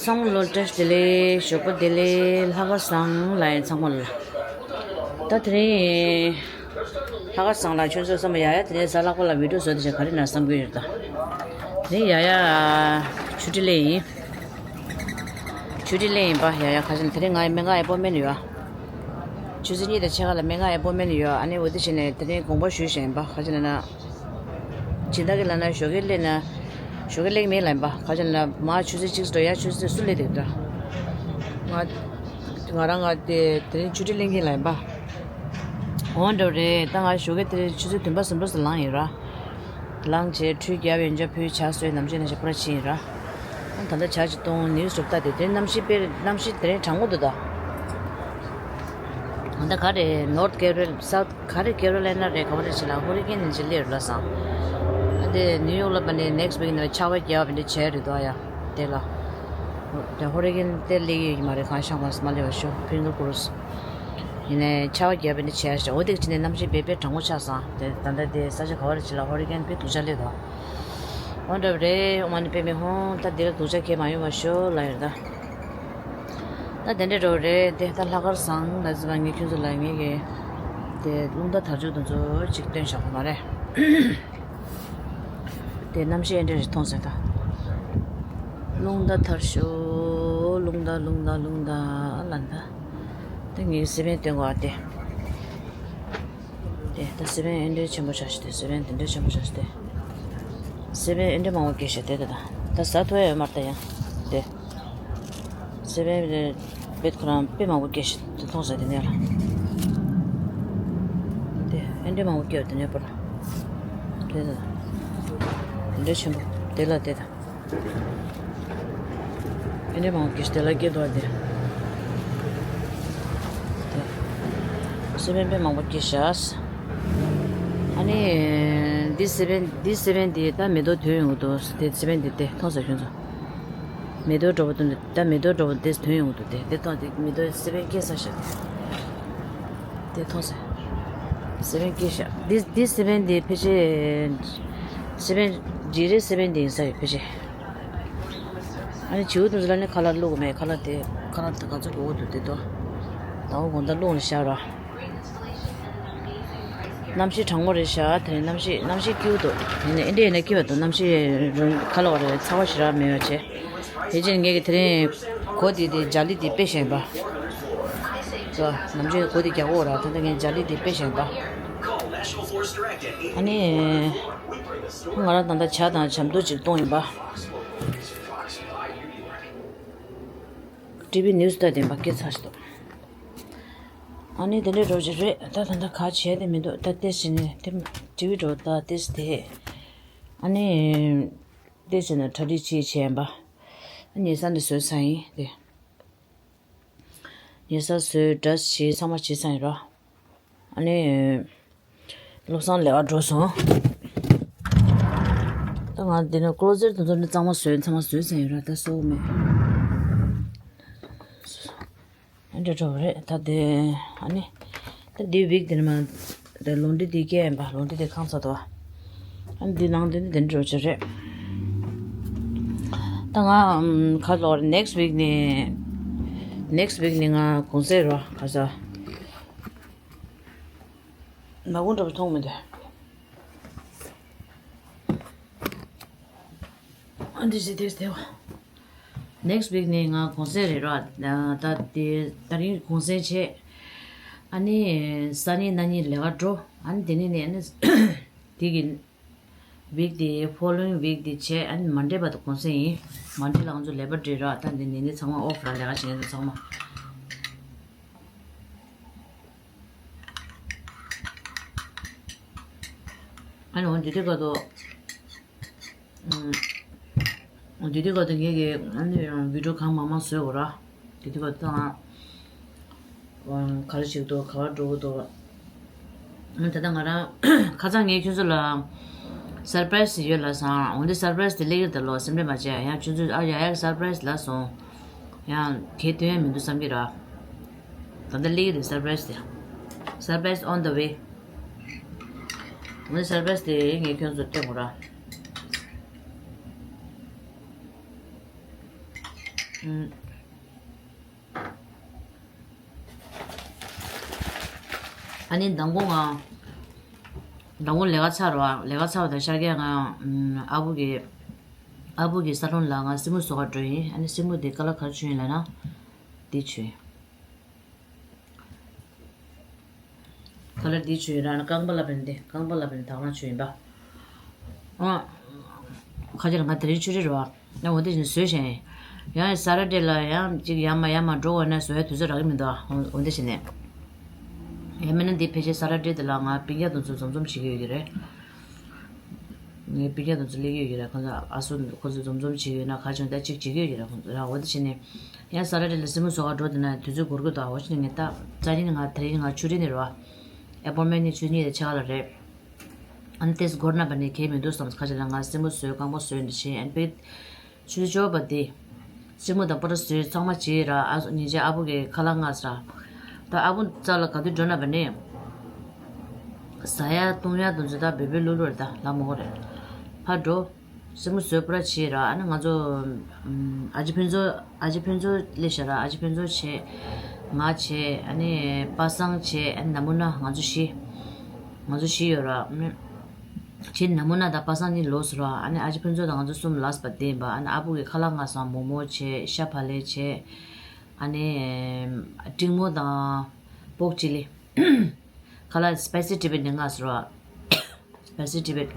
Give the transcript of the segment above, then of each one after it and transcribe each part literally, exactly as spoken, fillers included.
ཚང་མ་ལོ་བཀྲ་ཤིས་བདེ་ལེགས། ཞོགས་པ་བདེ་ལེགས། ལྷག་དཀར་བཟང་ལ་ཡང་ཚང་མ་ལ། ད་དེ་རིང་ལྷག་དཀར་བཟང་ལ་ཁྱོད་ཚོ་བསམ་པ་ཡག་ཡག་དེ་རིང་གཟའ་ལྷག་པ་ལ་བི་ཌིའོ་བཟོ་དེ་བྱས་ག་རེ་ན་བསམ་གྱི་ཡོད་ད། དེ་རིང་ཡག་ཡག་ཆུ་ཊི་ལེན་ཡིན། ཆུ་ཊི་ལེན་ཡིན་པ་ཡག་ཡག་ག་ཅི་ན་དེ་རིང་ང་ཡི་སྨན་ཁང་ཨེ་པོ་མེན་ཡོད་ཨ། ཆུ་ཚོད་གཉིས་དང་ཕྱེད་ཀ་ལ་སྨན་ཁང་ཨེ་པོ་མེན་ཡོད་ཨ་ནི་འོ་དེ་བྱས་ནས་དེ་རིང་དགོངས་པ་ཞུས་བཞིན་ཡིན་པ་ག་ཅི་ན་ན། སྦྱིན་བདག་གིས་ལབ་ན་ཞོགས་ཀས་སླེབས་ན། ཞོགས་ཀས་སླེབས་མིན་ལབ་ཡིན་པ་ག་ཅི་ན་མ་ཆུ་ཚོད་གཅིག་འགྲོ་ཡ་ཆུ་ཚོད་སུ་སླེབས་འདུག་ད། ང་ང་རང་ང་དེ་དེ་རིང་ཆུ་ཊི་ལེན་གྱིན་ལབ་ཡིན་པ། འོ་འདྲ་རེད་ད། ང་ཞོགས་ཀས་དེ་རིང་ཆུ་ཚོད་བདུན་པ་ཟིན་འགྲོ་ཟིན་ལངས་ཡིན་ར། ལངས་བྱས་ཁྲུས་བརྒྱབ་ཡོན་ཆབ་ཕུལ་ཇ་ཟོས་ནམ་ཕྱེད་ནང་བཞིན་པུ་ར་ཕྱིན་ཡིན་ར། ཨ་ད་ལྟ་ཇ་ཅིག་བཏུང་ནིའུ་སི་རུབ་ལྟ་དེ་དེ་རིང་གནམ་གཤིས་དཔེ་གནམ་གཤིས་དེ་རིང་གྲང་མོ་འདུག་ད། ད་ག་རེ་ནོར་ཐ་ཀེ་རོ་ལ་སའུ་ཐ་ག་རེ་ཀེ་རོ་ལའི་ན་རེད་ག་བ་རེ་བྱེད་ལ་ཧོ་རི་ཀེན་ནི་ཅི་ལེར་ལ་སང་། ཨ་དེ་ནིའུ་ཡོག་ལ་བ་ནི་ནེག་སི་ཊི་ཝིག་ནི་ཆར་པ་རྒྱབ་བ་འདི་བྱས་རེད་དོ་ཡ། དེ་ལ། དེ་ཧོ་རི་ཀེན་དེ་སླེབས་ཡོད་ཀྱི་མ་རེད་གང་ཤང་མ་སི་མ་སླེབས་པ་ཤོ་ཕིང་གར་ཀོ་རོ་སི། ཡིན་ནའི་ཆར་པ་རྒྱབ་བ་འདི་བྱས་ཤག་འོ་དེ་ཅི་ནས་གནམ་གཤིས་དཔེ་དཔེ་གྲང་མོ་ཆགས་སང་དེ་ད་ལྟ་དེ་ས་ཆ་ག་བ་རེ་བྱེད་ལ་ཧོ་རི་ཀེན་དཔེ་སྡུག་ཅག་སླེབས་དོ། འོ་འདྲ་བ་རེད། ཨོ་མ་ནི་པད་མའི་ཧོང་། ད་འདིར་སྡུག་ཅག་ཁྱེད་མ་ཡོང་བ་ཤོག་ལ་ཡོད་ད། ད་དེ་འདྲ་འགྲོ་རེད་དེ། ད་ལྷག་དཀར་བཟང་ལ་ཟི་བ་ངས་ཁྱོད་ཚོ་ལ་ངས་ཀྱི་དེ་རླུང་རྟ་དར་ལྕོག་དེ་ཚོ་ཅིག་སྟོན་བཞག་པ་མ་རེད། དེ་གནམ་གཤིས་ཨེ་འདྲ་རེད་མཐོང་ཟེར་ད། རླུང་རྟ་དར་ཤོག་རླུང་རྟ་རླུང་རྟ་རླུང་རྟ་ལ་ད། དེ་ངས་སི་པན་སྟོན་གོ་ཨ་དེ། དེ་ད་སི་པན་ཨེ་འདྲའི་ཆེན་པོ་ཆགས་ཤི་དེ། སི་པན་དེ་འདྲའི་ཆེན་པོ་ཆགས་ཤི་དེ། སི་པན་ཨེ་འདྲའི་མང་པོ་སྐྱེས་ཤི་དེ་དེ་ད། ད་ཟ་ཐུབ་ཡ་ཡོད་མ་རེད་ད་ཡང་དེ། སི་པན་དེ་བེད་ཁོ་རང་དཔེ་མང་པོ་སྐྱེས་ཤི་དེ་མཐོང་ཟ་དེ་ནས་ལ། དེ་ཨེ་འདྲའི་མང་པོ་སྐྱེས་དེ་ནས་པོ་ལ། དེ་ད། དེ་འདྲའི་ཆེན་པོ་དེ་ལ་དེ་ད། ཨེ་འདྲའི་མང་པོ་སྐྱེས་ཤི་དེ་ལ་སྐྱེས་དོ་དེ། དེ། སི་པན་དཔེ་མང་པོ་སྐྱེས་ཤག་ཨ་ནི། འདི་སི་པན་འདི་སི་པན་འདི་ད་མེ་ཏོག་ཐོན་ཡོང་གི་འདུག་དེ་སི་པན་འདི་དེ་མཐོང་ས་ཁྱོད་ཚོ། མེ་ཏོག་འགྲོ་བ་དེ་ད་མེ་ཏོག་འགྲོ་བ་དེ་ཐོན་ཡོང་གི་འདུག་དེ་དེ་མཐོང་དེ་མེ་ཏོག་སི་པན་སྐྱེས་ས་ཤག་དེ་མཐོང་ས། སི་པན་སྐྱེས་ཤག་འདི་འདི་སི་པན་འདི་ཕལ་ཆེར། སི་པན་ཇི་རེ་སི་པན་འདི་ཡིན་ས་ཡོད་ཕལ་ཆེར། ཨ་ནི་བྱིའུ་དེ་ཚོ་ལ་ནི་ཁ་ལག་བླུགས་མེད། ཁ་ལག་དེ་ཁ་ལག་དེ་ག་ཚོད་དགོས་འདུག་དེ་དོ། ཟླ་བ་དགོང་དག་བླུགས་ནས་བཞག་ར། གནམ་གཤིས་གྲང་མོ་རེད་ཤག་དེ་རིང་གནམ་གཤིས་གནམ་གཤིས་སྐྱིད་པོ་འདུག་ཡིན་ནའི་ཨེ་འདྲ་ཡིན་ན་སྐྱིད་པ་འདུག་གནམ་གཤིས་རུང་ག་ལ་བ་རེད། ཚ་བ་ཞེ་དྲག་མེད་པ་བྱས། དེ་རྗེས་ངས་ཀྱི་དེ་རིང་གོ་དེ་དེ་ལྗགས་ལི་དེ་དཔེ་ཞན་པ། ཙོ་ནམ་རྒྱུན་གོ་དེ་རྒྱག་གོ་ར། ད་ལྟ་ངས་ལྗགས་ལི་དེ་དཔེ་ཞན་པ། ཨ་ནི། ང་རང་ད་ལྟ་ཇ་དང་ཇ་མདོག་ཅིག་བཏུང་ཡིན་པ། ཊི་ཝི་ནིའུ་སི་ལྟ་བསྡད་པ་སྐད་ཚར་ཞིག་འདུག་ཨ་ནི་དེ་འདྲའི་རོ་ཅིག་རེད། ད་ད་ལྟ་ག་བྱས་ཏེ་མི་འདུག་ད་ལྟས་ཤི་ནས་དེ་ཊི་ཝི་འགྲོ་ད་ལྟས་དེ། ཨ་ནི། ལྟས་ཤི་ན་གྲ་སྒྲིག་བྱེད་བྱས་ཡིན་པ། ཨ་ཉལ་ས་འདི་བཟོས་ཚར་ཡིན་དེ། ཉལ་ས་བཟོས་འདྲ་བྱས་ཚང་མ་བྱས་ཚར་ཡིན་རོ། ཨ་ནི། བློ་བཟང་ལས་ཀ་འགྲོ་སོང་། ད་ང་འདི་ནས་ཀློ་ཟེར་དེ་ཚོ་ནི་གཙང་མ་བཟོས་ཚང་མ་བཟོས་ཚར་ཡོད་ར། ད་གསོ་མེད། འདྲ་འགྲོ་བ་རེད་ད་དེ། ཨ་ནི། ད་འདི་བིག་དེ་ནི་མ། དེ་ལོང་འདི་འདི་སྐྱེ་ཡིན་པ། ལོང་འདི་དེ་ཁང་ཚ་དོ། ཨ་ནི་འདི་ནང་འདི་ནི་དེ་འགྲོ་ཆ་རེད། ད་ང་ཁ་ལོར་ནེག་སི་ཝིག་ནི། ནེག་སི་ཝིག་ནི་ང་གུང་སེང་རོ་ཁ་ས། མ་གུང་འགྲོ་བ་མཐོང་མི་འདུག་ཨ་འདི་ཟེར་དེ་ཟེར་བ། ནེག་སི་ཝིག་ནི་ང་གུང་སེང་རེད་རོ། ད་དེ་ད་རིང་གུང་སེང་བྱས། ཨ་ནི་སང་ཉིན་གནངས་ཉིན་ལས་ཀ་འགྲོ། ཨ་ནི་དེ་ནས་ནས་ཨ་ནི་དེ་གི་ཝིག་དེ་ཕོ་ལོ་ཝིང་ཝིག་དེ་བྱས། ཨ་ནི་མན་ཌེ་བར་དུ་གུང་སེང་ཡིན། མན་ཌེ་ལ་ང་ཚོ་ལས་པ་སྒྲིལ་རོ། ད་འདི་ནས་ནི་ཚང་མ་ཨོཕ་ར། ལས་ཀ་བྱེད་མཁན་ཚོ་ཚང་མ། ཨ་ནི་འོ་འདི་དུས་སྐབས་དུ། ཨུམ། འོ་འདི་དུས་སྐབས་དུ་ངས་ཀྱི་ཨ་ནི་བི་ཌིའོ་གང་མང་མང་བཟོས་དགོས་ར། འདི་དུས་སྐབས་དུ་ང་། ག་རེ་བྱེད་ཀྱི་འདུག་ག་པར་འགྲོ་གི་འདུག་ཨ་ད་ལྟ་ང་རང་ཁ་སང་ངས་ཁྱོད་ཚོ་ལ་སར་པ་རའི་སི་ཡོད་ལབ་སོང་། འོ་འདི་སར་པ་རའི་སི་དེ་སླེབས་ཀྱི་རེད་ད་ལོ། སེམས་ཁྲལ་མ་བྱེད། ཡང་ཁྱོད་ཚོས་ཨ་ཡ་ཡ་གི་སར་པ་རའི་སི་ལབ་སོང་། ཡང་གལ་སྟོན་ཡ་མི་འདུག་བསམ་གྱི་ར། ད་ལྟ་སླེབས་ཀྱི་རེད་སར་པ་རའི་སི་དེ། Surprise on the way. ངའི་སར་པ་རའི་སི་དེ་ངས་ཁྱོད་ཚོར་སྟོན་དགོས་ར། ཨ་ནི་མདང་དགོང་ང་། མདང་དགོང་ལས་ཀ་ཚར་བ། ལས་ཀ་ཚར་བ་དང་ཤར་རྒྱག་ང་། ཨ་བུ་གི། ཨ་བུ་གི་ས་ལོན་ལ་ང་སེན་མོ་བཟོ་ག་འགྲོ་ཡིན། ཨ་ནི་སེན་མོ་དེ་ཀ་ལ་ག་རེ་བྱུང་ཡིན་ལབ་ན། འདི་བྱུང་ཡིན། ཁ་ལར་འདི་བྱུང་ཡོད་ར། ཨ་ནི་རྐང་པ་ལ་བན་དེ། རྐང་པ་ལ་བན་དག་རང་བྱུང་ཡིན་པ། ཨ། ཁ་ཆེ་ལ་ང་དེ་རིང་ཆུ་རེད་ར། ཡང་འོ་དེ་བཞིན་བཟོས་བཞིན་ཡང་ས་ར་ཌེ་ལ་ཡང་ཅིག་ཡར་མར་ཡར་མར་འགྲོ་བ་ན་བཟོ་ཡ་དུས་ཚོད་རག་གི་མི་འདུག་འོ་འོ་དེ་བཞིན་ནས། ཡང་མིན་ན་འདི་ཕལ་ཆེར་ས་ར་ཌེ་དེ་ལ་ང་སྤུན་ཀྱག་དེ་ཚོ་འཛོམས་འཛོམས་བྱེད་ཀྱི་ཡོད་ཀྱི་རེད། ངའི་སྤུན་ཀྱག་དེ་ཚོ་སླེབས་ཀྱི་ཡོད་ཀྱི་རེད། ཁོ་ཚོ་ཨ་སོ་ཁོ་ཚོ་འཛོམས་འཛོམས་བྱེད་ཀྱི་ཡོད་ན་ག་བྱུང་ད་ཅིག་བྱེད་ཀྱི་ཡོད་ཀྱི་རེད། ཁོ་ཚོ་ར་འོ་དེ་བྱས་ནས་ཡང་ས་ར་ཌེ་ལ་སེན་མོ་བཟོ་ག་འགྲོ་དེ་ན་དུས་ཚོད་འགོར་གི་འདུག་འོ་བྱས་ནས་ངས་ད་རྩ་ཉིན་ང་དེ་རིང་ང་ཆུ་རེད་ནི་རེད་བ། ཨེ་པོན་མེན་ནི་ཆུ་གཉིས་དང་ཕྱེད་ཀ་ལ་རེད། ཨ་ནི་ཏེས་འགོར་ན་བ་ནི་གལ་མི་འདུག་བསམ། ཁ་ཅིག་ལ་ང་སེན་མོ་བཟོས་རྐང་པ་བཟོས་འདི་བྱས། ཨ་ནི་པེ་ཆུ་ཚོད་བཅོ་བ་དེ། སེན་མོ་དང་པོ་ར་བཟོས་ཚང་མ་བྱས་ར། ཨ་ཉིན་རྗེ་ཨ་བུ་གི་ཁ་ལག་མངགས་ར། ད་ཨ་བུ་རྩ་ལ་ག་དུས་འགྲོ་ན་བ་ནི། ཟ་ཡ་བཏུང་ཡ་དུ་ཚོད་ད་བེ་བེ་ལུ་ལུ་རེད། ད་ལ་མོ་གོ་རེད། ཕར་འགྲོ། སེན་མོ་བཟོས་པ་ར་བྱས་ར། ཨ་ནི་ང་ཚོ། ཨ་ཅེ་ཕུན་ཚོགས། ཨ་ཅེ་ཕུན་ཚོགས་སླེབས་ཤག་ར། ཨ་ཅེ་ཕུན་ཚོགས་བྱས། ང་བྱས། ཨ་ནི་པ་སངས་བྱས། ཨ་ནི་ན་མུ་ན་ང་ཚོ་བཞི། ང་ཚོ་བཞི་ཡོད་ར། ཨ་ནི་ཁྱེད་ན་མུ་ན་དང་པ་སངས་གཉིས་ལོག་སོང་ར། ཨ་ནི་ཨ་ཅེ་ཕུན་ཚོགས་དང་ང་ཚོ་གསུམ་ལབ་པ་དེ་ཡིན་པ། ཨ་ནི་ཨ་བུ་གི་ཁ་ལག་མངགས་སོང་། མོག་མོག་བྱས། ཤ་བག་ལེབ་བྱས། ཨ་ནི་ཀྲིང་མོ་དང་པོག་ཅི་ལི། ཁ་ལག་སི་པའི་སི་ཊི་བེཊ་ནས་མངགས་སོང་ར། སི་པའི་སི་ཊི་བེཊ།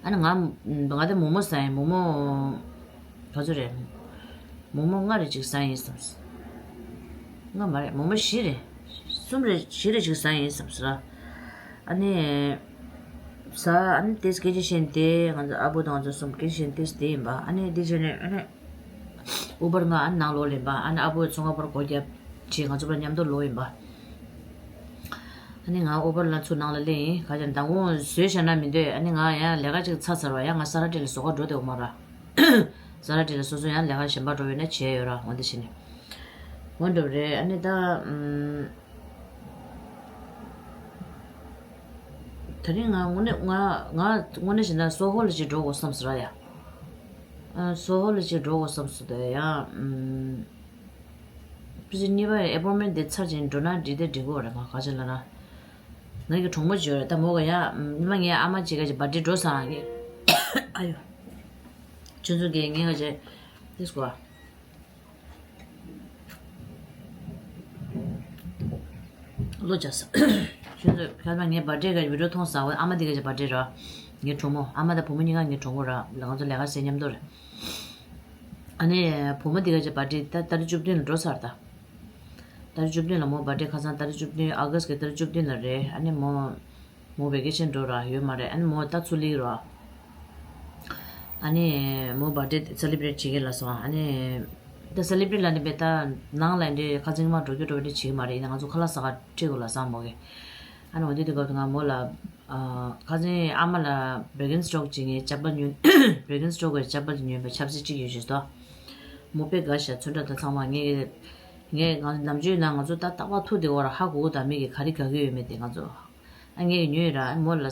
ཨ་ནི་ང་ང་དེ་མོག་མོག་ཟ་ཡིན། མོག་མོག་ག་ཚོད་རེད། མོག་མོག་ལྔ་རེ་ཅིག་ཟ་ཡིན་བསམ། ལྔ་མ་རེད། མོག་མོག་བཞི་རེད། གསུམ་རེ་བཞི་རེ་ཅིག་ཟ་ཡིན་བསམ་ཟེར། ཨ་ནི་ཟ། ཨ་ནི་ཏེས་སྐད་ཆ་བཤད་དེ། ང་ཚོ་ཨ་བུ་དང་ང་ཚོ་གསུམ་སྐད་ཆ་བཤད་ཏེས་དེ་ཡིན་པ། ཨ་ནི་དེ་བྱས་ནས་ཨ་ནི། ཨུ་བར་ང་ཨ་ནང་ལོག་ལེན་པ། ཨ་ནི་ཨ་བུ་ཚོང་ཁང་པར་སྒོ་རྒྱབ་བྱས། ང་ཚོ་པར་མཉམ་དུ་ལོག་ཡིན་པ། ཨ་ནི་ང་ཨུ་བར་ལ་ཚུར་ནང་ལ་སླེབས་ཡིན། ག་ཅང་མདང་དགོང་བཟོས་བཞག་ན་མི་འདོད། ཨ་ནི་ང་ཡང་ལས་ཀ་ཅིག་ཚར་ཚར་བ། ཡང་ང་ས་ར་ཊི་ལ་བཟོ་ག་འགྲོ་དེ་འོ་མ་ར། ས་ར་ཊི་ལ་སོ་སོ་ཡང་ལས་ཀ་གཞན་པ་འགྲོ་ཡོད་ན་བྱས་ཡོད་ར། འོ་འདི་བྱས་ནས་འོ་འགྲོ་རེད། ཨ་ནི་ད་ཨུམ། དེ་རིང་ང་དངོས་གནས་ང་ང་དངོས་གནས་བྱས་ན་སོ་ཧོ་ལ་ཅིག་འགྲོ་དགོས་བསམ་སོང་ར་ཡ། ཨ་སོ་ཧོ་ལ་ཅིག་འགྲོ་དགོས་བསམ་སོང་དེ་ཡ། ཨུམ། ཕི་ཟི་གཉིས་པ་ཨེ་པོན་མེན་ཊི་དེ་ཚར་ཅིག་འགྲོ་ན་འགྲིག་དེ་འགྲིག་གོ་རེད། ང་ག་ཅི་ལ་ན། ང་གི་གྲོགས་མོ་ཅིག་ཡོད་རེད། ད་མོ་ག་ཡ་ཉི་མ་ངའི་ཨ་མ་ཅིག་ག་ཅིག་བར་ཐི་ཌེ་འགྲོ་ས་ང་གི། ཨ་ཡོ། ཆུ་ཚོད་བརྒྱད་ངས་ག་ཅིག་དེ་སྐོར། ལོ་བརྒྱ་ས། ཁྱོད་ཚོ་ཁྱོད་ཚོ་ངའི་བར་ཐི་ཌེ་གི་བི་ཌི་ཡོ་མཐོང་ས། འོ་ཨ་མ་དེ་ག་ཅིག་བར་ཐི་ཌེ་ར། ངའི་གྲོགས་མོ། ཨ་མ་དང་བུ་མོ་གཉིས་ཀ་ངའི་གྲོགས་མོ་ར། ང་ཚོ་ལས་ཀ་བྱེད་མཉམ་དུ་རེད། ཨ་ནི་བུ་མོ་དེ་ག་ཅིག་བར་ཐི་ཌེ་ད་ཏ་རིག་བཅུ་བདུན་ལ་འགྲོ་ཚར་ད། ཏ་རིག་བཅུ་བདུན་ལ་མོ་བར་ཐི་ཌེ། ཁ་སང་ཏ་རིག་བཅུ་བདུན། ཨ་གྷ་སི་ཊི་གི་ཏ་རིག་བཅུ་བདུན་ལ་རེད། ཨ་ནི་མོ། མོ་བེ་ཀེ་ཤན་འགྲོ་ར་ཡོད་མ་རེད། ཨ་ནི་མོ་ད་ཚུར་སླེབས་ར། ཨ་ནི་མོ་བར་ཐི་ཌེ་སེ་ལི་བྷི་རེཊ་བྱེད་ཀྱི་ལབ་སོང་། ཨ་ནི་ད་སེ་ལི་བྷི་རེཊ་ལབ་ནི་བས་ད་ནང་ལ་འདི་ཁ་ཚིག་མ་འགྲོ་རྒྱུ་འགྲོ་བ་འདི་བྱེད་ཀྱི་མ་རེད། ཡིན་ན་ང་ཚོ་ཁ་ལག་ཟ་ག་ཁྲིད་དགོས་ལབ་སོང་མོ་གིས། ཨ་ནི་འོ་དེ་དུས་སྐབས་དུ་ང་མོ་ལ། ཨ་ཁ་སང་ཨ་མ་ལ་བེར་གེན་སི་ཊོག་ཅིག་ངའི་ཅ་པལ་ཉོས། བེར་གེན་སི་ཊོག་གི་ཅ་པལ་ཉོས་པའི་ཆབ་སྲིད་ཅིག་ཡོད་ཞུས་སོ། མོ་དཔེ་དགའ་ཤག་ཚོན་ཁྲ་དང་ཚང་མ། ངས་ངས་ང་ནམ་རྒྱུན་ན་ང་ཚོ་ད་རྟག་པར་ཐུག་དེ་བར་ཧ་གོ་གི། ད་མི་གིས་ག་རེ་དགའ་གི་ཡོད་མེད་དེ་ང་ཚོ། ཨ་ངས་ཉོས་ར། ཨ་མོ་ལ་ཨ་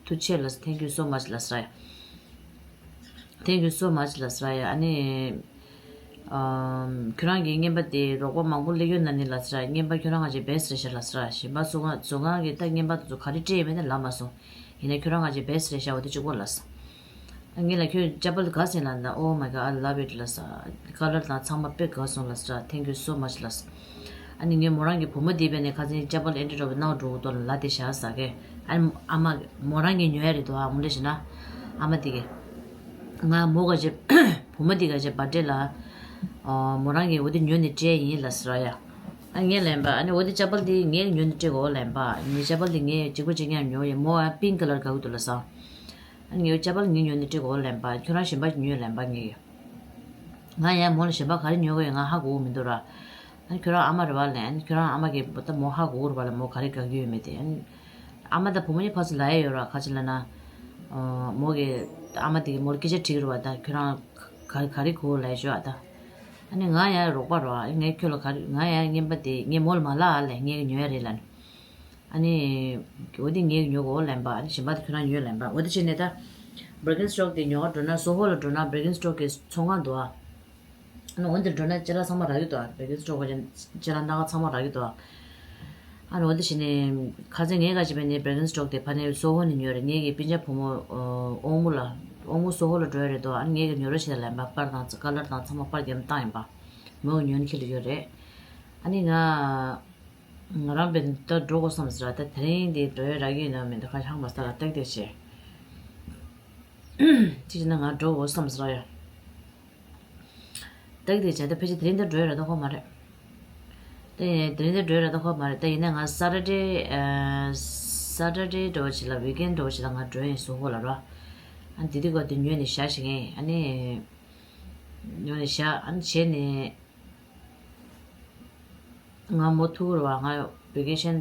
ཐུགས་རྗེ་ཆེ་ལ། Thank you so much ལ་ཟེར་ཡ། Thank you so much ལ་ཟེར་ཡ། ཨ་ནི། ཨམ། ཁྱོད་རང་གི་རྔན་པ་དེ་རོགས་པ་མང་པོ་སླེབས་ཡོད་ན་ནི་ལ་ཟེར། རྔན་པ་ཁྱོད་རང་ང་ཅིག་བེ་སི་རེད་ཤག་ལ་ཟེར། གཞན་པ་ཚོ་ང་ཚོ་ང་གི་ད་རྔན་པ་དེ་ཚོ་ག་རེ་སྤྲད་ཡོད་མེད་ན་ལབ་མ་སོང་། ཡིན་ན་ཁྱོད་རང་ང་ཅིག་བེ་སི་རེད་ཤག་འོ་དེ་གཅིག་པོ་ལ་ཟེར། ཨ་ངས་ལ་ཁྱོད་ཅ་པལ་ག་ཟིན་ལ་ད། Oh my God, I love it ལ་ཟེར། ཁ་ལར་དང་ཚང་མ་དཔེ་དགའ་སོང་ལ་ཟེར། Thank you so much ལ་ཟེར། ཨ་ནི་ངས་མོ་རང་གི་བུ་མོ་དེ་བས་ནས་ཁ་སང་ཅ་པལ་ཨེ་འདྲ་འདྲ་བོ་ནང་འགྲོ་གི་འདུག་ལ་དེ་བཞག་ཟ་གི། ཨ་ནི་ཨ་མ་མོ་རང་གིས་ཉོ་ཡ་རེད་འདུག་ཨ་མོ་འདྲ་བྱས་ན། ཨ་མ་དེ་གིས། ང་མོ་ག་ཅེ། བུ་མོ་དེ་ག་ཅེ་བར་ཐི་ཌེ་ལ། ཨོ་མོ་རང་གིས་འོ་དེ་ཉོས་ནས་སྤྲད་ཡིན་ལ་ཟེར་ཡ། ཨ་ངས་ལན་པ། ཨ་ནི་འོ་དེ་ཅ་པལ་དེ་ངས་ཉོས་ནས་སྤྲད་གོ་ལན་པ། ངས་ཅ་པལ་དེ་ངས་གཅིག་པ་གཅིག་རྐྱང་ཉོ་ཡིན། མོ་ཨ་པིང་ཀ་ལར་དགའ་གི་འདུག་ལ་ཟེར། ཨ་ངས་ཅ་པལ་ངས་ཉོས་ནས་སྤྲད་གོ་ལན་པ། ཁྱོད་རང་གཞན་པ་ཉོས་ལན་པ་ངས། ང་ཡང་མོ་ལ་གཞན་པ་ག་རེ་ཉོ་དགོས་ཡོད་ང་ཧ་གོ་གི་མི་འདུག་ར། ཨ་ནི་ཁྱོད་རང་ཨ་མ་རེད་བ་ལབ། ཨ་ནི་ཁྱོད་རང་ཨ་མ་གིས་ད་མོ་ཧ་གོ་གི་རེད་བ་ལབ། མོ་ག་རེ་དགའ་གི་ཡོད་མེད་དེ། ཨ་ནི་ཨ་མ་དང་བུ་མོ་གཉིས་ཕར་ཚུར་ལབ་ཡ་ཡོད་ར། ག་ཅི་ལབ་ན། ཨོ་མོ་གིས་ཨ་མ་དེ་གིས་མོ་ལ་སྐད་ཆ་དྲིས་གི་རེད་བ། ད་ཁྱོད་རང་ག་ག་རེ་གོ་ལབ་ཡ་ཞུ་བ་ད། ཨ་ནི་ང་ཡང་རོགས་པ་ར་བ། ངས་ཁྱོད་ལ་ག་རེ། ང་ཡང་རྔན་པ་དེ་ངས་མོ་ལ་མ་ལབ་ཨ་ལབ། ངས་ཉོ་ཡ་རེད་ལབ་ནས། ཨ་ནི། འོ་དེ་ངས་ཉོ་གོ་ལབ་པ། ཨ་ནི་གཞན་པ་དེ་ཁྱོད་རང་ཉོས་ལབ་པ། འོ་དེ་བྱས་ནས་ད། བར་གེན་སི་ཊོག་དེ་ཉོ་ག་འགྲོ་ན་སོ་ཧོ་ལ་འགྲོ་ན་བར་གེན་སི་ཊོག་གི་ཚོང་ཁང་འདུག་ཨ། ཨ་ནི་འོ་འདིར་འགྲོ་ན་ཅ་ལག་ཚང་མ་རག་གི་འདུག་ཨ། བེ་ཀན་སི་ཊོག་ག་ཅ་ལག་སྣ་ཁ་ཚང་མ་རག་གི་འདུག་ཨ། ཨ་ནི་འོ་འདི་བྱས་ནས་ཁ་སང་ངས་ག་བྱས་པ་ནི་བེ་ཀན་སི་ཊོག་དེ་ཕ་ནས་སོ་ཧོ་ནས་ཉོས་རེད། ངེད་ཀྱི་སྤུན་ཆ་བུ་མོ་ཨོ་མོ་ལ་ཨོ་མོ་སོ་ཧོ་ལ་འགྲོ་ཡ་རེད་འདུག་ཨ་ནི་ངེད་ཀྱི་ཉོ་རོགས་བྱེད་ལ་ཡིན་པ། པར་དང་ཀ་ལར་དང་ཚང་མ་པར་རྒྱབ་བཏང་ཡིན་པ། མོ་ཉོ་ནི་ཁྱེར་ཡོད་རེད། ཨ་ནི་ང་ང་རང་བས་ད་འགྲོ་དགོས་བསམ་ཟེར་ད། དེ་རིང་འདི་འགྲོ་ཡ་རག་གི་ཡོད་ན་མེད་ད་ཁ་ཤང་མ་ས་ལ་ཏག་ཏག་བྱས། ཅི་བྱས་ན་ང་འགྲོ་དགོས་བསམ་ཟེར་ཡ། ཏག་ཏག་བྱས་ད་ཕལ་ཆེར་དེ་རིང་ད་འགྲོ་ཡ་རག་ད་ཁོ་མ་རེད། དེ་དེ་རིང་ད་འགྲོ་ཡ་རག་ད་ཁོ་མ་རེད། ད་ཡིན་ན་ང་ས་ཊར་ཌེ་ས་ཊར་ཌེ་འགྲོ་བ་ཞིག་ལ་ཝིག་ཨེན་འགྲོ་བ་ཞིག་ལ་ང་འགྲོ་ཡིན་སོ་ཧོ་ལ་ར། ཨ་དེ་དུས་ག་དེ་ཉོས་ནས་བཞག་ཞིག་ཨ་ནི། ཉོས་ནས་བཞག་ཨ་ནི་བྱས་ནས། ང་མོ་ཐུག་རུ་བ་ང་བེ་ཀེ་ཤན།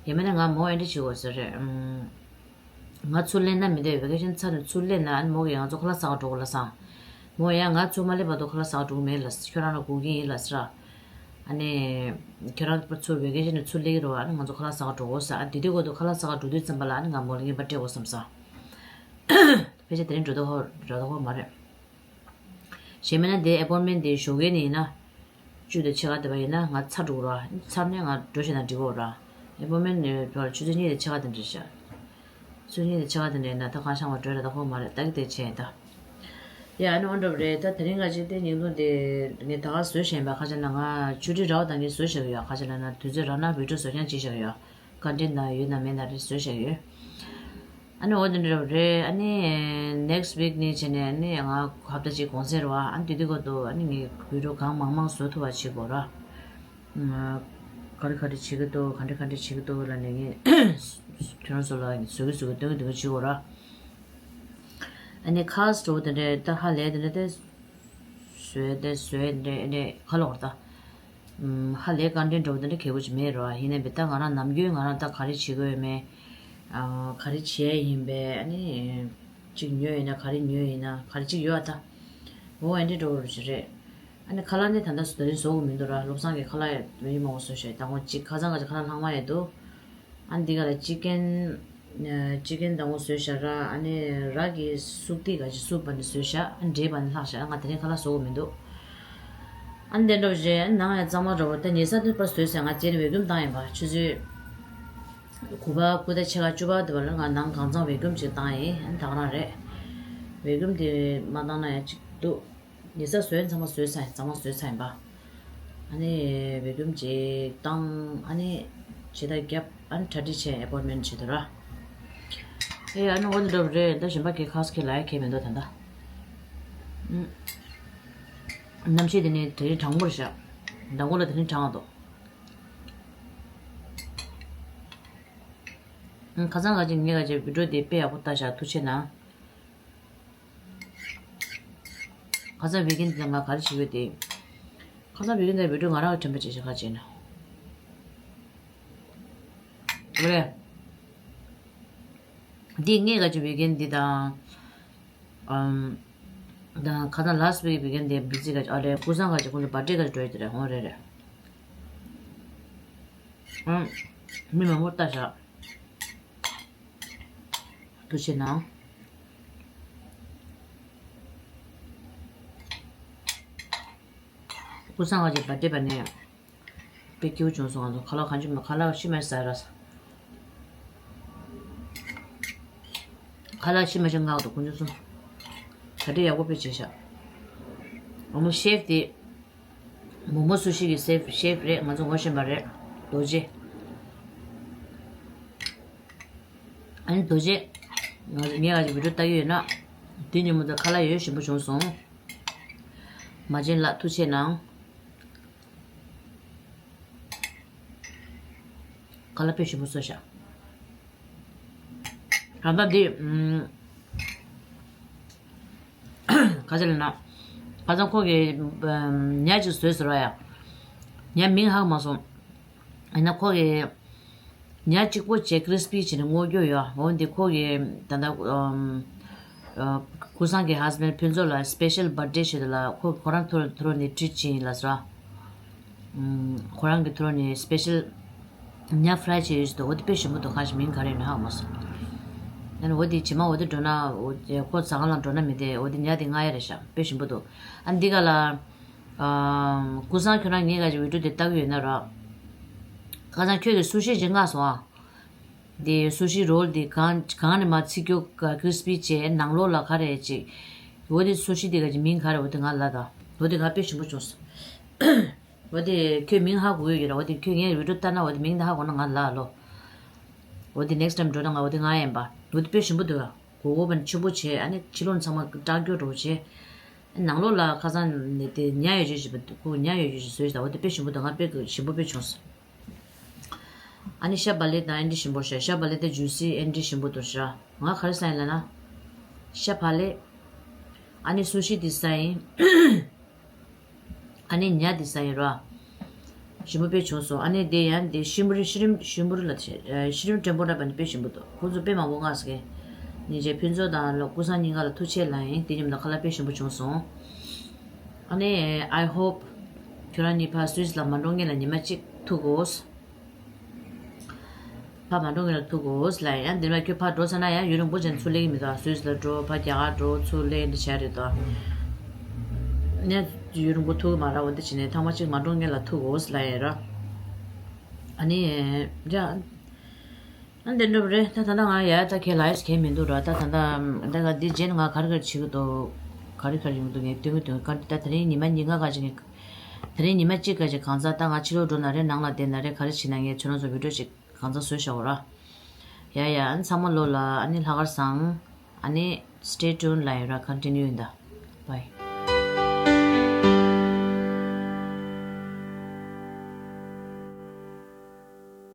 ཡིན་མིན་ན་ང་མོ་ཨེ་འདྲ་བྱེད་དགོས་ཟེར་རེད། ང་ཚུར་སླེབས་ན་མི་འདོད། བེ་ཀེ་ཤན་ཚར་ནས་ཚུར་སླེབས་ན་ཨ་ནི་མོ་གིས་ང་ཚོ་ཁ་ལག་ཟ་ག་འགྲོ་དགོས་ལ་སང་། མོ་ཡང་ང་ཚུར་མ་སླེབས་བར་དུ་ཁ་ལག་ཟ་ག་འགྲོ་གི་མེད་ལ། ཁྱོད་རང་ལ་སྒུག་གི་ཡིན་ལ་ཟེར། ཨ་ནི། ཁྱོད་རང་ཚུར་བེ་ཀེ་ཤན་ནས་ཚུར་སླེབས་ཀྱི་རེད་བ། ཨ་ནི་ང་ཚོ་ཁ་ལག་ཟ་ག་འགྲོ་དགོས་ཟེར། ཨ་དེ་དུས་གོ་དུ་ཁ་ལག་ཟ་ག་འགྲོ་དུས་ཙམ་པ་ལ་ཨ་ནི་ང་མོ་ལ་རྔན་པ་སྤྲད་དགོས་བསམ་ས། ཕལ་ཆེར་དེ་རིང་འགྲོ་ད་ཧོ་ར་ད་ཧོ་མ་རེད། གཞན་མིན་ན་དེ་ཨེ་པོན་མེན་དེ་ཞོགས་ཀས་ནས་ཡིན་ན། བཅུ་དང་ཕྱེད་ཀ་དེ་བ་ཡིན་ན་ང་ཚར་འགྲོ་གི་ར། ཚར་ནས་ང་འགྲོ་བྱེད་ན་འགྲིག་གོ་ར། ཨེ་པོན་མེན་ནས་ཆུ་ཚོད་གཉིས་དང་ཕྱེད་ཀ་དེ་འདྲ་བྱ། ཆུ་ཚོད་གཉིས་དང་ཕྱེད་ཀ་དེ་འདྲ་ཡིན་ན་ད་གང་ཤང་བ་འགྲོ་ར་ད་ཁོ་མ་རེད། ད་གི་དེ་བྱས་ད། ཡ་ཨ་ནི་འོ་འདྲ་བ་རེད། ད་དེ་རིང་ང་ཅིག་དེ་ཉིན་ཐོ་དེ་ངས་ད་ག་བཟོས་བཞིན་པ་ཁ་ཆ་ན་ང་ཆུ་ཊི་ར་བ་དང་ངས་བཟོས་བཞག་གི་ཡོད། ཁ་ཆ་ན་ན་དུས་ཚོད་རག་ན་བི་ཌི་ཡོ་བཟོ་རྐྱང་བྱེད་བཞག་གི་ཡོད། ཀོན་ཊེན་ཊི་ན་ཡོད་ན་མེད་ན་རེ་བཟོས་བཞག་ཡོད། ཨ་ནི་འོ་དེ་འདྲ་རེད། ཨ་ནི་ནེག་སི་ཊི་ཝིག་ནི་བྱས་ནས་ཨ་ནི་ང་ཧབ་ཏ་གཅིག་གོང་ཚད་རེད་བ། ཨ་ནི་དེ་དུས་སྐབས་དུ་ཨ་ནི་ངས་བི་ཌི་ཡོ་གང་མང་མང་བཟོ་ཐུབ་པ་བྱེད་དགོས་ར། ག་རེ་ག་རེ་བྱེད་ཀྱི་འདུག་ག་འདྲ་ག་འདྲ་བྱེད་ཀྱི་འདུག་ལ་ནི་ངས་ཁྱོད་རང་ཚོ་ལ་བཟོ་གི་བཟོ་གི་སྟོན་གི་སྟོན་གི་བྱེད་དགོས་ར། ཨ་ནི་ཁ་སི་ཊི་འོ་དེ་འདྲ་ད་ཧ་ལས་དེ་འདྲ་དེ། བཟོས་ཏེ་བཟོས་ཏེ་ཨེ་འདྲས་ཁ་ལོག་ད། ཧ་ལས་ཀོན་ཊེན་ཊི་འདྲ་བོ་དེ་འདྲ་གལ་པོ་ཅིག་མེད་རོ། ཡིན་ནའི་བི་ད་ང་རང་ནམ་རྒྱུན་ང་རང་ད་ག་རེ་བྱེད་དགོས་ཡོད་མེད། ག་རེ་བྱས་ཡིན་པས་ཨ་ནི། གཅིག་ཉོས་ཡིན་ན་ག་རེ་ཉོས་ཡིན་ན་ག་རེ་གཅིག་ཡོད་ཨ་ད། འོ་ཨེ་འདྲས་འདྲ་བོ་ཞིག་རེད། ཨ་ནི་ཁ་ལག་ནི་ད་ལྟ་སུ་ད་རིང་བཟོ་དགོས་མི་འདུག་ར། བློ་བཟང་གིས་ཁ་ལག་ཡ་མི་མང་བོ་བཟོས་ཤག་ད་ཁོང་གཅིག་ཁ་སང་ཁ་ཅིག་ཁ་ལག་ལྷག་མ་ཡོད་འདུག་ཨ་འདི་ག་ལ་ཅི་ཀན། ཅི་ཀན་དང་པོ་བཟོས་བཞག་ར། ཨ་ནི་ར་གི་སུབ་ཏི་ག་ཅི་སུབ་པ་ནི་བཟོས་བཞག་ཨ་འདྲེས་པ་ནི་ལྷག་བཞག་ང་དེ་རིང་ཁ་ལག་བཟོ་གི་མི་འདུག་ཨ་ནི་དེ་འདྲ་བཞག་ཨ་ནི་ནང་ཡང་གཙང་མ་འདྲ་བོ་ད་ཉལ་ས་དེ་པར་བཟོས་ཟེར། ང་རྗེས་ནས་བེ་ཀུམ་བཏང་ཡིན་པ། ཆུ་ཚོད་དགུ་པ་དགུ་དང་ཕྱེད་ཀ་བཅུ་པ་དེ་བ་ལ་ང་ནང་གང་ཚང་བེ་ཀུམ་ཅིག་བཏང་ཡིན། ཨ་ནི་ད་ག་རང་རེད། བེ་ཀུམ་དེ་མ་བཏང་ན་ཡང་ཅིག་འདུག་ཉལ་ས་བཟོས་ཚང་མ་བཟོས་ཚར་ཡིན། གཙང་མ་བཟོས་ཚར་ཡིན་པ། ཨ་ནི་བེ་ཀུམ་ཅིག་བཏང་། ཨ་ནི་ཇི་ལྟར་བརྒྱབ། ཨ་ནི་གྲ་སྒྲིག་བྱས་ཨེ་པོན་མེན་ཊི་བྱེད་དོ་ར། ཨེ་ཨ་ནི་འོ་འདི་འདྲ་བོ་རེད། ད་གཞན་པ་གི་ཁ་སི་ཁེ་ལ་ཡ་ཁེ་མི་འདུག་ད་ལྟ། ཨུམ། གནམ་གཤིས་དེ་ནི་དེ་རིང་གྲང་མོ་རེད་ཤག་མདང་དགོང་ལ་དེ་རིང་གྲང་བ་འདུག་ཨུམ། ཁ་སང་ག་ཅིག་ངས་ག་ཅིག་བི་ཌི་ཡོ་དེ་དཔེ་ཡག་པོ་བལྟ་ཤག་ཐུགས་རྗེ་གནང་། ཁ་སང་བི་ཀན་དེ་ང་ག་རེ་བྱེད་ཀྱི་ཡོད་དེ། ཁ་སང་བི་ཀན་དེ་བི་ཌི་ཡོ་ང་རང་གི་དྲན་པ་བརྗེད་ཤག་ག་བྱས་ན། རེད། འདི་ངས་ག་ཅིག་བི་ཀན་འདི་དང་། ཨམ། དང་ཁ་སང་ལ་སི་ཊི་ཝིག་བི་ཀན་དེ་བི་ཛི་ག་ཅིག་ཨ་རེད། ཀུ་སང་ག་ཅིག་ཁོང་ཚོ་བར་ཐི་ཌེ་ག་ཅིག་འགྲོ་ཡི་དེ་རེད། འོང་རེད་རེད། ཨམ། མི་མང་པོ་ལྟ་ཤག་ཐུགས་རྗེ་གནང་། ཀུ་སང་བ་ཅིག་བར་ཐི་ཌེ་པ་ནས་དཔེ་སྐྱིད་པོ་བྱུང་སོང་། ང་ཚོ་ཁ་ལག་གང་ཅི་མ་ཁ་ལག་ཤི་མ་ཟ་ར། ཁ་ལག་ཤི་མ་ཤི་མངགས་འདུག་ཁོང་ཚོ་གསུམ། གྲ་སྒྲིག་ཡག་པོ་དཔེ་བྱས་ཤག་ཨ་མ་ཤེ་ཕི་དེ། མོག་མོག་སུ་ཤི་གི་ཤེ་ཕི་ཤེ་ཕི་རེད། ང་ཚོ་ངོ་ཤེས་པ་རེད། རྡོ་རྗེ། ཨ་ནི་རྡོ་རྗེ། ང་ཚོ་ངས་ང་ཚོ་བི་ཌི་ཡོ་ལྟ་གི་ཡོད་ན། དེ་ཉིན་མོ་དེ་ཁ་ལག་ཡོད་ཞིམ་པོ་བྱུང་སོང་། མ་བྱན་ལགས་ཐུགས་རྗེ་གནང་། ཁ་ལག་དཔེ་ཞིམ་པོ་བཟོས་ཤག་རང་ད་འདི། ཨམ། ག་ཚོད་ལ་ན། ཁ་སང་ཁོ་གི་ཉ་ཅིག་བཟོས་ཟེར་བ་ཡ། ཉ་མིང་ཧ་གོ་མ་སོང་། ཡིན་ན་ཁོ་གི་ཉ་གཅིག་པོ་བྱས་ཀི་རི་སི་པི་བྱས་ནས་སྔོ་སྐྱོ་ཡོད། འོ་འདི་ཁོ་གི་ད་ལྟ་ཨམ། ཨ། ཀུ་སང་གི་ཧ་སི་བྷེན་ཌི་ཕུན་ཚོགས་ལ་སི་པེ་ཤལ་བར་ཐི་ཌེ་བྱེད་དུས་ལ་ཁོ་ཁོ་རང་ཐུར་ཐུར་ནས་ཊི་རིཊ་བྱས་ཡིན་ལ་ཟེར། ཨམ། ཁོ་རང་གི་ཐུར་ནས་སི་པེ་ཤལ་ཉ་ཕ་རའི་བྱས་ཡོད་ཟེར་འདུག་འོ་དེ་དཔེ་ཞིམ་པོ་འདུག་གང་ཞིག་མིང་ག་རེ་ཡིན་ན་ཧ་གོ་མ་སོང་། ཨ་ནི་འོ་དེ་ཇེ་མང་འོ་དེ་འགྲོ་ན་འོ་དེ་ཁོ་ཟ་ཁང་ལ་འགྲོ་ན་མི་བདེ། འོ་དེ་ཉ་དེ་མངགས་ཡ་རེད་ཤག་དཔེ་ཞིམ་པོ་འདུག་ཨ་ནི་འདི་ག་ལ། ཨ། ཨ། ཀུན་བཟང་ཁྱོད་རང་ངའི་ག་ཅིག་བི་ཌིའོ་དེ་ལྟ་གི་ཡོད་ན་ར། ཁ་སང་ཁྱོད་ཀྱི་སུ་ཤི་ཅིག་མངགས་སོང་ཨ། དེ་སུ་ཤི་རོལ་དེ་གང་གང་ནས་མ་ཚིག་སྐྱོ་ཀིརི་སི་པི་བྱས་ནང་ལོགས་ལ་ག་རེ་ཅིག་འོ་དེ་སུ་ཤི་དེ་ག་ཅིག་མིང་ག་རེ། འོ་དེ་ང་ལ་ད། འོ་དེ་ང་དཔེ་ཞིམ་པོ་བྱུང་སོང་། འོ་དེ་ཁྱོད་མིང་ཧ་གོ་ཡོད་ཀྱི་ར། འོ་དེ་ཁྱོད་ངའི་བི་ཌིའོ་ལྟ་ན་འོ་དེ་མིང་དེ་ཧ་གོ་ན་ང་ལ་ལོ། འོ་དེ་next time འགྲོ་ན་ང་འོ་དེ་ང་ཡིན་པ། འོ་དེ་དཔེ་ཞིམ་པོ་འདུག་ཨ། གོ་གོ་བ་ཆེན་པོ་བྱས། ཨ་ནི་ཕྱི་ལོགས་ཚང་མ་སྐྲག་སྐྱོ་འགྲོ་བྱས། ནང་ལོགས་ལ་ཁ་སང་ནས་དེ་ཉ་ཡོད་ཅེས་བྱས་པ་ཁོ་ཉ་ཡོད་ཅེས་བཟོས་ཤག་འོ་དེ་དཔེ་ཞིམ་པོ་འདུག་ང་དཔེ་ཞིམ་པོ་དཔེ་བྱུང་སོང་། ཨ་ནི་ཤ་བག་ལེབ་དང་ཨེ་འདྲ་ཞིམ་པོ་ཤ། ཤ་བག་ལེབ་དེ་ཇུ་སི་ཨེ་འདྲ་ཞིམ་པོ་འདུག་ཤག་ང་ག་རེ་ཟ་ཡིན་ལབ་ན། ཤ་བག་ལེབ། ཨ་ནི་སུ་ཤི་དེ་ཟ་ཡིན། ཨ་ནི་ཉ་དེ་ཟ་ཡིན་ར། ཞིམ་པོ་དཔེ་བྱུང་སོང་། ཨ་ནི་དེ་ཡང་དེ་ཤི་མུར་ཤི་རིམ་ཤི་མུར་ལ་ཤི་རིམ་ཊེམ་པོ་ར་པ་ནི་དཔེ་ཞིམ་པོ་འདུག་ཁོང་ཚོ་དཔེ་མང་པོ་མངགས་སོང་། སྙིང་རྗེ། ཕུན་ཚོགས་དང་ལོ་ཀུན་བཟང་གཉིས་ཀ་ལ་ཐུགས་རྗེ་ཆེ་ལབ་ཡིན། དེ་མཉམ་དུ་ཁ་ལག་དཔེ་ཞིམ་པོ་བྱུང་སོང་། ཨ་ནི་I hope ཁྱོད་རང་གཉིས་ཕར་སུད་སི་ལ་མ་འགྲོ་སྔོན་ལ་ཉི་མ་གཅིག་ཐུག་དགོས། ཕར་མ་འགྲོ་སྔོན་ལ་ཐུག་དགོས་ལབ་ཡིན། ཡང་འདི་མ་ཁྱོད་ཕར་འགྲོ་ཚར་ན་ཡང་ཡུན་རིང་པོ་ཅིག་ཚུར་སླེབས་ཀྱི་མི་འདུག་སུད་སི་ལ་འགྲོ། ཕར་རྒྱ་གར་འགྲོ། ཚུར་སླེབས་འདི་བྱས་རེད་དོ། ནས་ཡུན་རིང་པོ་ཐུག་གི་མ་རེད། འོ་འདི་བྱས་ནས་ཐེངས་མ་གཅིག་མ་འགྲོ་སྔོན་ལ་ཐུག་དགོས་ལབ་ཡིན་ར། ཨ་ནི། ཡ། ཨ་འདི་འགྲོ་བ་རེད། ད་ད་ལྟ་ང་ཡ་ད་ཁྱེད་ལ་ཡ་གས་མི་འདུག་ར། ད་ད་ལྟ་ད་ག་འདི་རྗེས་ནས་ང་ག་རེ་ག་རེ་བྱེད་ཀྱི་འདུག་ག་རེ་ག་རེ་ཡོང་གི་འདུག་ངས་སྟོན་གྱི་འདུག་ག་ད་དེ་རིང་ཉི་མ་གཉིས་ཀ་ག་ཅིག་ངས། དེ་རིང་ཉི་མ་གཅིག་ག་ཅིག་གང་ཚ་ད་ང་ཕྱི་ལོགས་འགྲོ་ན་རེད། ནང་ལ་བསྡད་ན་རེད། ག་རེ་བྱེད་ན་ངས་ཁྱོད་རང་ཚོ་བི་ཌིའོ་ཅིག་གང་ཚ་བཟོས་བཞག་འོ་ར། ཡ་ཡ། ཨ་ནི་ཚང་མ་ལོ་ལ་ཨ་ནི་ལྷག་དཀར་བཟང་། ཨ་ནི་stay tuned ལབ་ཡོད་ར། continue ཡིན་ད།